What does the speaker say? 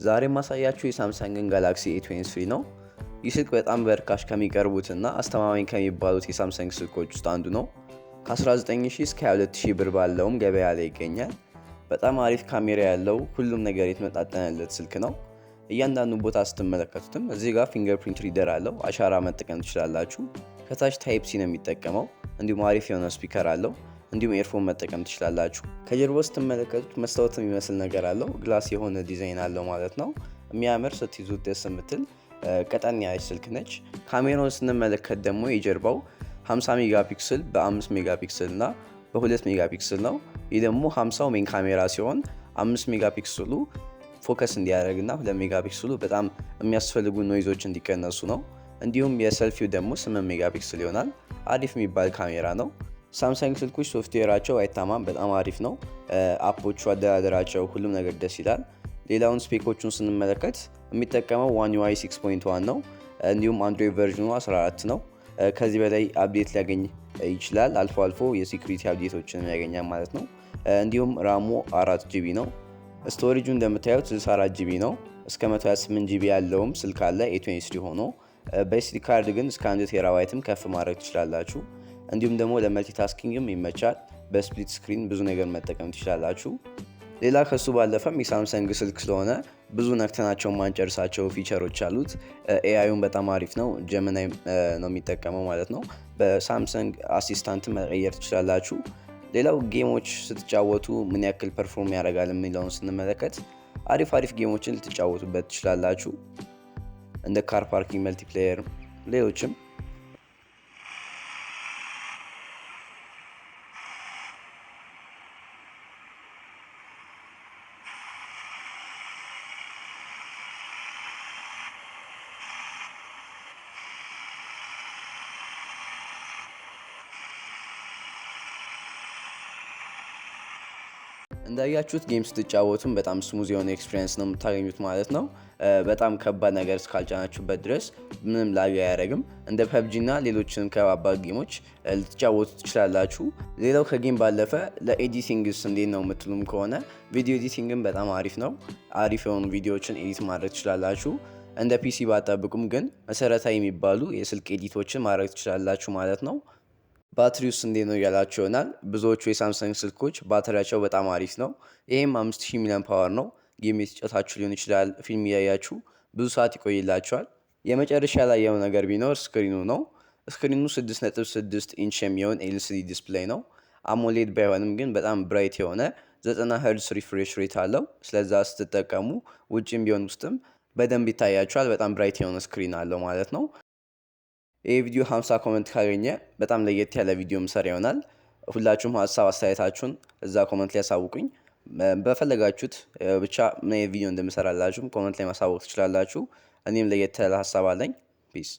ዛሬ ማሳያችሁ የሳምሰንግን ጋላክሲ A23 ነው። ይህ ስልክ በጣም በርካሽ ከሚቀርቡትና አስተማማኝ ከሚባሉት የሳምሰንግ ስልኮች ውስጥ አንዱ ነው። ከ19,000 እስከ 22,000 ብር ባለውም ገበያ ላይ ይገኛል። በጣም አሪፍ ካሜራ ያለው፣ ሁሉም ነገር የተመጣጠነለት ስልክ ነው። እያንዳንዱ ቦታ ስትመለከቱትም እዚህ ጋር fingerprint reader አለው፣ አሻራ መጠቀም ትችላላችሁ። ከታች Type C ነው የሚጠቀመው። እንዲሁም አሪፍ የሆነ speaker አለው። እንዲሁም earphone መጠቀም ትችላላችሁ። ከጀርባው ስትመለከቱት መስታወት የሚመስል ነገር አለው። Glass የሆነ ዲዛይን አለው ማለት ነው። የሚያምር፣ ስትይዙት ደስ የምትል ቀጠን ያለች ስልክ ነች። ካሜራውን ስንመለከት ደግሞ የጀርባው 50 megapixel፣ በ5 megapixel እና በ2 megapixel ነው። ይህ ደግሞ 50ው main ካሜራ ሲሆን 5 megapixel ኡ focus እንዲያደርግ እና 2 megapixel ኡ በጣም የሚያስፈልጉ noise ኦች እንዲቀነሱ ነው። እንዲሁም የሰልፊው ደግሞ 8 megapixel ይሆናል። አሪፍ የሚባል ካሜራ ነው። ሳምሰንግ ስልኮች ሶፍትዌራቸው አይታማም፣ በጣም አሪፍ ነው። App ኦቹ አደራደራቸው፣ ሁሉም ነገር ደስ ይላል። ሌላውን spec ኦቹን ስንመለከት የሚጠቀመው One UI 6.1 ነው። እንዲሁም አንድሮይድ version ኑ 14 ነው። ከዚህ በላይ update ሊያገኝ ይችላል። አልፎ አልፎ የ security update ኦችን ያገኛል ማለት ነው። እንዲሁም RAM ኡ 4 GB ነው። Storage ኡ እንደምታዩት 64 GB ነው። እስከ 128 GB ያለውም ስልክ አለ A23 ሆኖ። በ SD card ግን እስከ 1 ቴራባይትም ከፍ ማድረግ ትችላላችሁ። እንዲሁም ደግሞ ለ multitasking ም ይመቻል። በ split screen ብዙ ነገር መጠቀም ትችላላችሁ። ሌላ ከሱ ባለፈም የሳምሰንግ ስልክ ስለሆነ ብዙ ነክተናቸው ማንጨርሳቸው feature ኦች አሉት። AI ዩን በጣም አሪፍ ነው። Gemini ነው የሚጠቀመው ማለት ነው። በሳምሰንግ Assistant መቀየር ትችላላችሁ። ሌላው game ኦች ስትጫወቱ ምን ያክል perform ያደርጋል የሚለውን ስንመለከት አሪፍ አሪፍ game ኦችን ልትጫወቱበት ትችላላችሁ። እንደ Car Parking Multiplayer፣ ሌሎችም። እንዳያችሁት game ስትጫወቱም በጣም smooth የሆነ experience ነው የምታገኙት ማለት ነው። በጣም ከባድ ነገር እስካልጫናችሁበት ድረስ ምንም lag አያደርግም። እንደ PUBG እና ሌሎችንም ከባባድ game ኦች ልትጫወቱ ትችላላችሁ። ሌላው ከ game ባለፈ ለ editing ስ እንዴት ነው የምትሉም ከሆነ video editing ም በጣም አሪፍ ነው። አሪፍ የሆኑ ቪዲዮዎችን edit ማድረግ ትችላላችሁ። እንደ PC ባጠብቁም ግን መሰረታዊ የሚባሉ የስልክ edit ኦችን ማድረግ ትችላላችሁ ማለት ነው። ባትሪውስ እንዴት ነው እያላችሁ ይሆናል። ብዙዎቹ የሳምሰንግ ስልኮች ባትሪያቸው በጣም አሪፍ ነው። ይሄም 5000 milliampere hour ነው። Game የተጫወታችሁ ሊሆን ይችላል፣ ፊልም እያያችሁ ብዙ ሰዓት ይቆይላችኋል። የመጨረሻ ላይ ያው ነገር ቢኖር screen ኑ ነው። Screen ኑ 6.6 ኢንች የሚሆን LCD display ነው። AMOLED ባይሆንም ግን በጣም bright የሆነ 90 hertz refresh rate አለው። ስለዛ ስትጠቀሙ ውጭም ቢሆን ውስጥም በደንብ ይታያችኋል። በጣም bright የሆነ screen አለው ማለት ነው። ይህ ቪዲዮ 50 comment ካገኘ በጣም ለየት ያለ ቪዲዮ ምሰራ ይሆናል። ሁላችሁም ሀሳብ አስተያየታችሁን እዛ comment ላይ ያሳውቁኝ። በፈለጋችሁት ብቻ ምን አይነት ቪዲዮ እንደምሰራላችሁም comment ላይ ማሳወቅ ትችላላችሁ። እኔም ለየት ያለ ሀሳብ አለኝ። Peace.